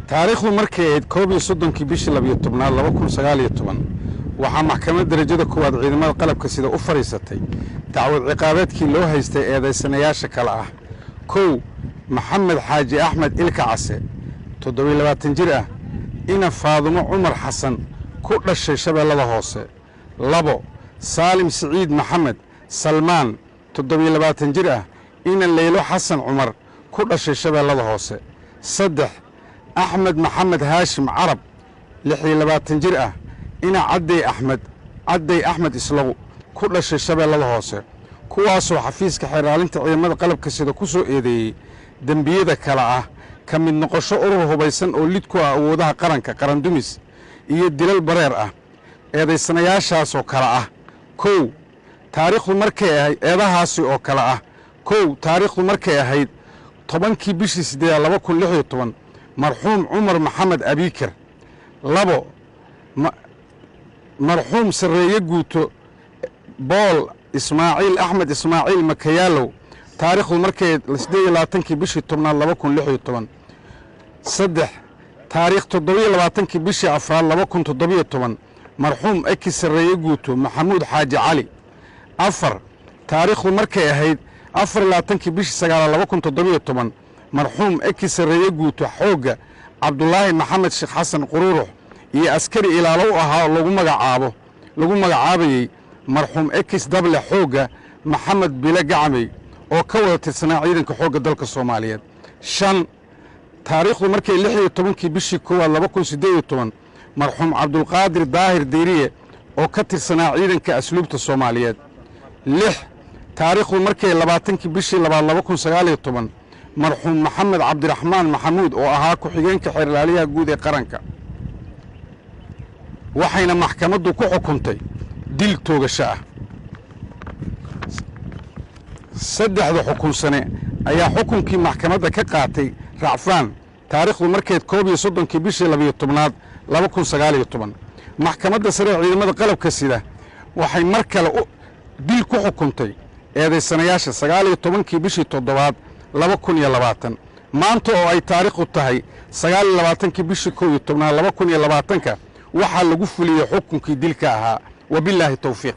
Taariikhdu markay ahayd 31-kii bishii 12aad 2019, waxaa Maxkamadda Darajada Koowaad Ciidamada Qalabka Sida u fadhiisatay dacwad ciqaabeedkii loo haystay eedaysanayaasha kale ah: 1, Maxamed Xaaji Axmed Ilka Case, 27 jir ah, ina Faadumo Cumar Xasan, ku dhashay Shabeellada Hoose; 2, Saalim Siciid Maxamed Salmaan, 27 jir ah, ina Leylo Xasan Cumar, ku dhashay Shabeellada Hoose; 3, Axmed Maxamed Haashim Carab, 26 jir ah, ina Caddey Axmed Caddey Axmed Islow, ku dhashay Shabeellada Hoose, kuwaasoo xafiiska xeeraalinta ciidamada qalabka sida ku soo eedeeyey dembiyada kale ah ka mid noqosho urur hubaysan oo lid ku ah awoodaha qaranka, qarandumis iyo dilal bareer ah. Eedaysanayaashaasoo kale ah: 1, taariikhdu markay ahayd, eedahaasi oo kale ah: 1, taariikhdu markay ahayd 10-kii bishii 8aad 2016, marxuum Cumar Maxamed Abiikar; 2, marxuum sarreeye guuto Bool Ismaaciil Axmed Ismaaciil Makayaalow, taariikhdu markay 28-kii bishii 10aad 2016; 3, taariikh 27-kii bishii afraad 2017, marxuum ex sarreeye guuto Maxamuud Xaaji Cali; 4, taariikhdu markay ahayd 24-kii bishii sagaalaad 2017, marxuum ex sarreeye guuto xoogga Cabdulaahi Maxamed Sheekh Xasan Quruurux iyo askari ilaalo u ahaa oo lagu magacaabo, lagu magacaabayey marxuum ex dable xoogga Maxamed Bile Gacmey, oo ka wada tirsanaa Ciidanka Xoogga Dalka Soomaaliyeed; 5, taariikhdu markay 16-kii bishii koowaad 2018, marxuum Cabdulqaadir Daahir Deyriye oo ka tirsanaa Ciidanka Asluubta Soomaaliyeed; 6, taariikhdu markay 20-kii bishii labaad 2019, marxuum Maxamed Cabdiraxmaan Maxamuud oo ahaa ku-xigeenka xeerlaaliyaha guud ee qaranka. Waxayna maxkamaddu ku xukuntay dil toogasho ah. Saddexda xukunsane ayaa xukunkii maxkamadda ka qaatay racfaan. Taariikhdu markeed 31-kii bishii 12aad 2019, Maxkamadda Sare ee Ciidamada Qalabka Sida waxay mar kale dil ku xukuntay eedaysanayaasha 19-kii bishii toddobaad 2020. Maanta oo ay taariikhdu tahay 29-kii bishii 11aad 2020-ka, waxaa lagu fuliyey xukunkii dilka ahaa. Wabilaahi towfiiq.